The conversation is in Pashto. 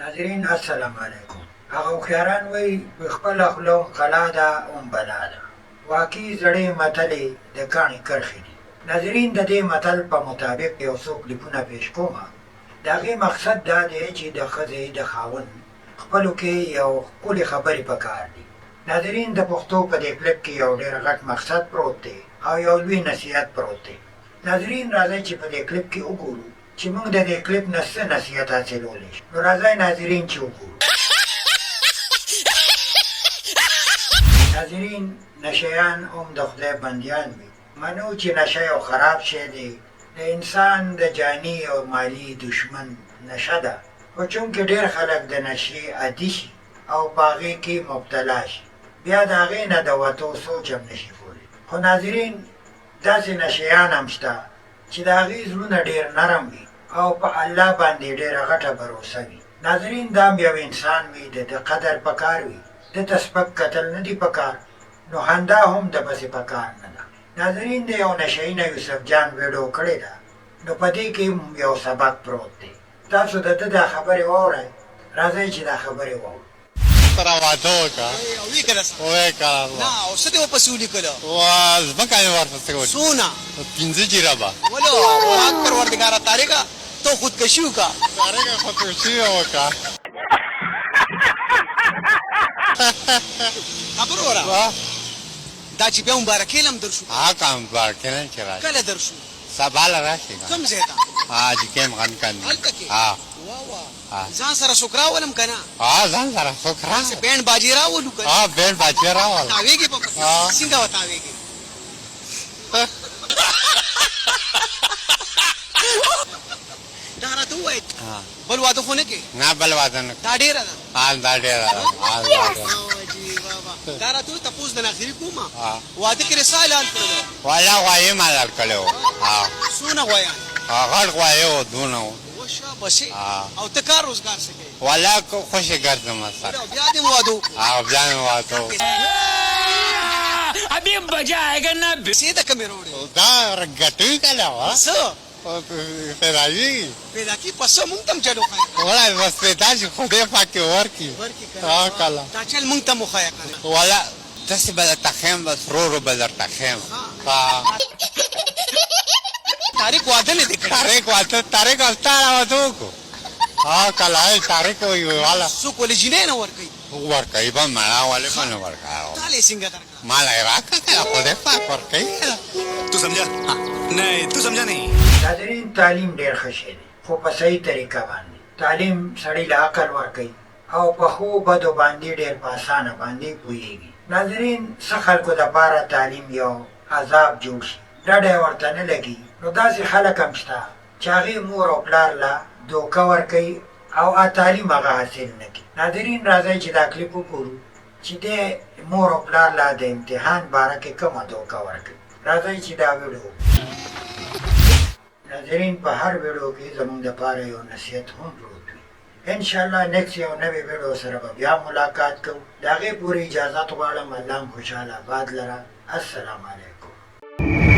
ناظرین السلام علیکم. هغه هوښیاران وایي په خپله خوله هم قلا ده هم بلا ده. واقعي زړې متلې د کاڼي کرښې دي. ناظرین د دې متل په مطابق یو څو کلیپونه پیش کوم. د هغې مقصد دا دی چې د ښځې د خاوند خپلو کې یو ښکلې خبرې پکار دي. ناظرین د پښتو په دې کلیپ کې یو ډېر غټ مقصد پروت دی او یو لوی نصیحت پروت دی. ناظرین راځئ چې په دې کلیپ کې وګورو چې موږ د دې کلیپ نه څه نصیحت حاصلولی شو. نو راځئ ناظرین چې وګورو. ناظرین نشیان هم د خدای بندیان وي. منو چې نشه یو خراب شی دی، د انسان د جاني او مالي دښمن نشه ده، خو چونکې ډېر خلک د نشې عادي شي او په هغې کې مبتلا شي بیا د هغې نه د وتو سوچ هم نشي کولی. خو ناظرین داسې نشیان هم شته چې د هغوی زړونه ډېر نرم وي او په الله باندې ډېره غټه بروسه وي. ناظرین دا هم یو انسان وي، د ده قدر پکار وي، ده ته سپک کتل نه دي پکار، نو خندا هم د پسې پکار نه ده. ناظرین د یو نشهیي نه یوسف جان ویډو کړې ده، نو په دې کې هم یو سبق پروت دی. تاسو د ده دا خبرې واورئ، راځئ چې دا خبرې واورو. سره واده وکړه. او وی کړه سره. وې کړه. نه او څه دې ورپسې ولیکل؟ وا ځمکه مې ورپسې ولیکله. څونه؟ 5 جریبه. ولو پاک پروردګاره طارقه ته خودکشي وکړه. طارقه خودکشي وکړه. خبر وره دا چې بیا مبارکې لم درشو. ها که مبارکې لم چې راشي. کله درشو؟ سبا له راشي. کوم ځای ته؟ ها چې کیم غن کندي. هلته کې؟ ها. وا وا. ځان سره څوک راولم که نه؟ ها ځان سره څوک راولم. بینډ باجې راولو که نه؟ ها بینډ باجې راولم. تاوېږي به پکې؟ څنګه به تاوېږي؟ دا راته ووایه بل واده خو نه کې؟ نه بل واده نه. دا ډېره ده؟ ها دا ډېره ده. دا راته ووایه تپوس د ناخري کوم واده کې دې څه حلال کړلو؟ والا غوایې ما حلال کړی وو. څونه غوایان؟ غټ غوایې وو دونه وو. وشابسې. او ته کار روزګار څه کوې؟ والا خوشې ګرځم سر. بیا دې واده وکړو؟ ها بیا مې واده وکړو. ابھی مزه آئے گا نا. پیسې د کومې راوړې؟ دا ګټوي که نه وه؟ څه؟ پیدا کېږي. پیدا کېږي په څه؟ مونږ ته هم چل وښایه. ولا بس پیدا شي خدای پاک یې ورکړي. ورکړي که نه؟ کله. دا چل مونږ ته هم وښایه که نه؟ والا داسې به درته ښیم، بس ورو ورو به درته ښیم. طارق واده نه دی کړی؟ طارق واده، طارق او تا واده وکړو. ها کله طارق وایي والا. څوک ولې جینۍ نه ورکوي؟ ورکوي به مړه، ولې به نه ورکوي؟ تا له یې څنګه درکړه؟ ماله یې راکړه که نه خدای پاک ورکوي که نه. تو سمجھا؟ نہیں تو سمجھا نہیں. ناظرین تعلیم ډېر ښه شی دی خو په صحیح طریقه باندې. تعلیم سړي له عقل ورکوي او په ښو بدو باندې ډېر په اسانه باندې پوهېږي. ناظرین څه خلکو دپاره تعلیم یو عذاب جوړ شي، ډډه یې ورته نه لګي. نو داسې خلک هم شته چې هغې مور او پلار له دوکه ورکوي او تعلیم هغه حاصل نه کړي. ناظرین راځئ چې دا کلیپ وګورو چې دی مور او پلار له د امتحان باره کې کومه دوکه ورکوي. راځئ چې دا ویډیو وګورو. ناظرین په هر ویډیو کې زموږ دپاره یو نصیحت هم پروت وي. انشاءالله نیکسټ یو نوې ویډیو سره به بیا ملاقات کوو. د هغې پورې اجازت غواړم. الله مو خوشحاله آباد لره. السلام علیکم.